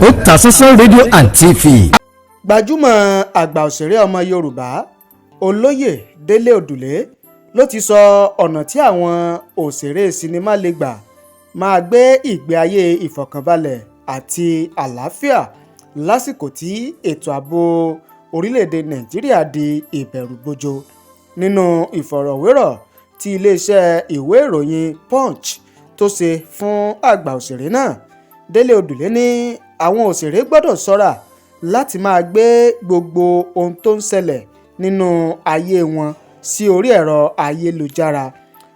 Otasansan rédíò and TV. Gbajúmọ̀ àgbà òṣèré ọmọ Yorùbá, Olóyè Délé Òdùlé, ló ti sọ ọ̀nà tí àwọn òṣèré sinimá lè gbà máa gbé ìgbé ayé ìfọ̀kànbalẹ̀ àti àlàáfíà lásìkò tí ètò ààbò orílẹ̀-èdè Nàìjíríà di ìbẹ̀rùbojo. Nínú ìfọ̀rọ̀wérọ̀ tí iléeṣẹ́ ìwé ìròyìn Punch tó ṣe fún àgbà òṣèré náà, Délé Odùlé ní àwọn òṣèré gbọ́dọ̀ ṣọ́ra láti máa gbé gbogbo ohun tó ń ṣẹlẹ̀ nínú ayé wọn sí orí ẹ̀rọ ayélujára,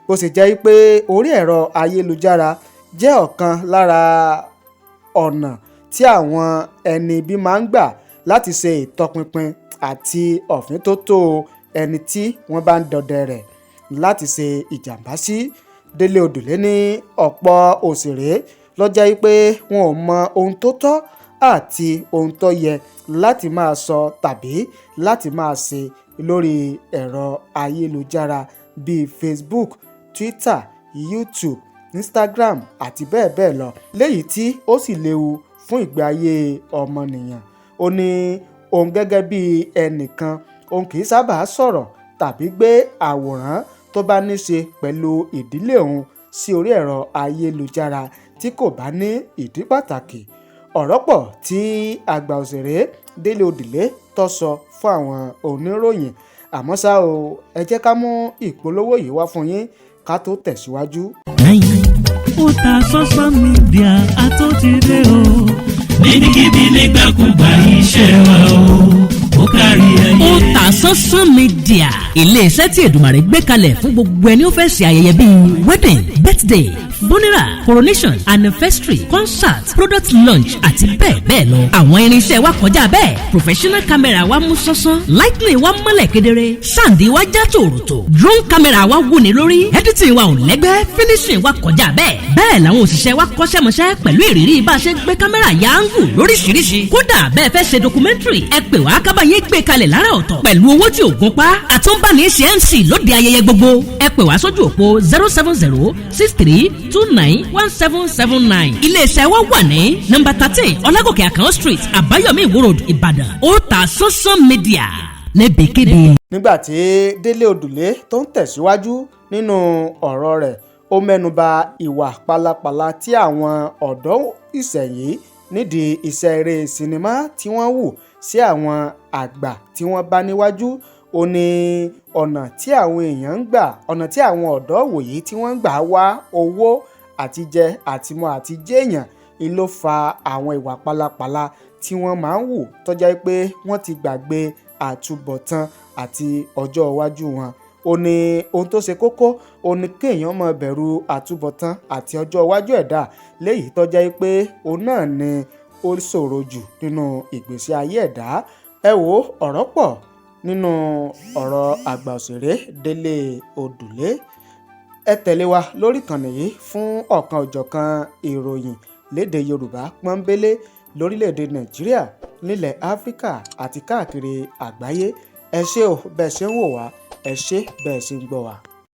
bó ṣe jẹ́ pé orí ẹ̀rọ ayélujára jẹ́ ọ̀kan lára ọ̀nà tí àwọn ẹni ibi máa ń gbà láti ṣe ìtọpinpin àti òfíntótó ẹni tí wọ́n bá ń dọdẹ rẹ̀ láti ṣe ìjàm̀bá sí. Délé Odùlé ní ọ̀pọ̀ òṣèré ló jẹ́ pé wọn ò mọ ohun tó tọ́ àti ohun tó yẹ láti máa sọ tàbí láti máa ṣe lórí ẹ̀rọ ayélujára bíi Facebook, Twitter, YouTube, Instagram àti bẹ́ẹ̀ bẹ́ẹ̀ lọ, léyìí tí ó sì léwu fún ìgbé ayé ọmọnìyàn. Ó ní òun gẹ́gẹ́ bí ẹnìkan, òun kì í sábà sọ̀rọ̀ tàbí gbé àwòrán tó bá ní ṣe pẹ̀lú ìdílé òun sí orí ẹ̀rọ ayélujára tí kò bá ní ìdí pàtàkì. Ọ̀rọ̀ pọ̀ tí àgbà òṣèré Délé Odùlé tó sọ fún àwọn oníròyìn. Àmọ́ ṣá o, ẹ jẹ́ ká mú ìpolówó yìí wá fún yín ká tó tẹ̀síwájú. Otasansan Media àtúntìdé o. Níbikíbi, nígbàkúgbà, iṣẹ́ wa o, ó kárí ayé. Otasansan Media, iléeṣẹ́ tí Èdùmàrè gbé kalẹ̀ fún gbogbo ẹni ó fẹ́ ṣe ayẹyẹ bíi wedding, birthday, funeral, coronation, anniversary, concert, product launch àti bẹ́ẹ̀ bẹ́ẹ̀ lọ. Àwọn irinṣẹ́ wa kọjá bẹ́ẹ̀. Professional camera wa mú sánsan, lighting wa mọ́lẹ̀ kedere, sound wa já tòròtò, drone camera wa wúni lórí, editing wa ò lẹ́gbẹ́, finishing wa kọjá bẹ́ẹ̀. Bẹ́ẹ̀ làwọn òṣìṣẹ́ wa kọ́ṣẹ́mọṣẹ́ pẹ̀lú ìrírí bá a ṣe gbé kámẹ́rà ya angle lóríṣiríṣi. Kódà bẹ́ẹ̀ fẹ́ ṣe documentary, ẹ pè wá ká bá yín gbé kalẹ̀ lára ọ̀tọ̀ pẹ̀lú owó tí ò gún pa. Àtúnbáni ṣe MC lóde ayẹyẹ gbogbo. Ẹ pè wá sójú òpó 07063291779. Iléeṣẹ́ wa wà ní nọ́mbà 13, Ọlágòkè Àkànó Street, Àbáyọ̀mí, Ìwó Road, Ìbàdàn. Otasansan Media, níbikíbi. Nígbà tí Délé Odùlé tó ń tẹ̀síwájú nínú ọ̀rọ̀ rẹ̀, ó mẹ́nuba ìwà pálapàla tí àwọn ọ̀dọ́ ìsẹ̀yìn nídìí iṣẹ́ eré sinimá tí wọ́n hù sí àwọn àgbà tí wọ́n bá níwájú. Ó ní ọ̀nà tí àwọn èèyàn ń gbà, ọ̀nà tí àwọn ọ̀dọ́ wòyí tí wọ́n ń gbà wá owó àtijẹ àtimọ́ àti jẹ́yàn ń ló fa àwọn ìwà pálapàla tí wọ́n máa ń hù, tó jẹ́ pé wọ́n ti gbàgbé àtúbọ̀tán àti ọjọ́ iwájú wọn. Ó ní ohun tó ṣe kókó, ó ní kéèyàn máa bẹ̀rù àtúbọ̀tán àti ọjọ́ iwájú ẹ̀dá, léyìí tó jẹ́ pé òun náà ni ó ṣòro jù nínú ìgbésí ayé ẹ̀dá. Ẹ wo, ọ̀rọ̀ pọ̀ nínú ọ̀rọ̀ àgbà òṣèré Délé Odùlé. Ẹ tẹ̀lé wa lórí ìkànnì yìí fún ọ̀kan òjọ̀kan ìròyìn lédè Yorùbá pọ́nbélé lórílẹ̀‐èdè Nàìjíríà, nílẹ̀ Áfíríkà àti káàkiri àgbáyé. Ẹ ṣé o bẹ́ẹ̀ ṣe ń wò wá, ẹ ṣé bẹ́ẹ̀ ṣe ń gbọ́ wá.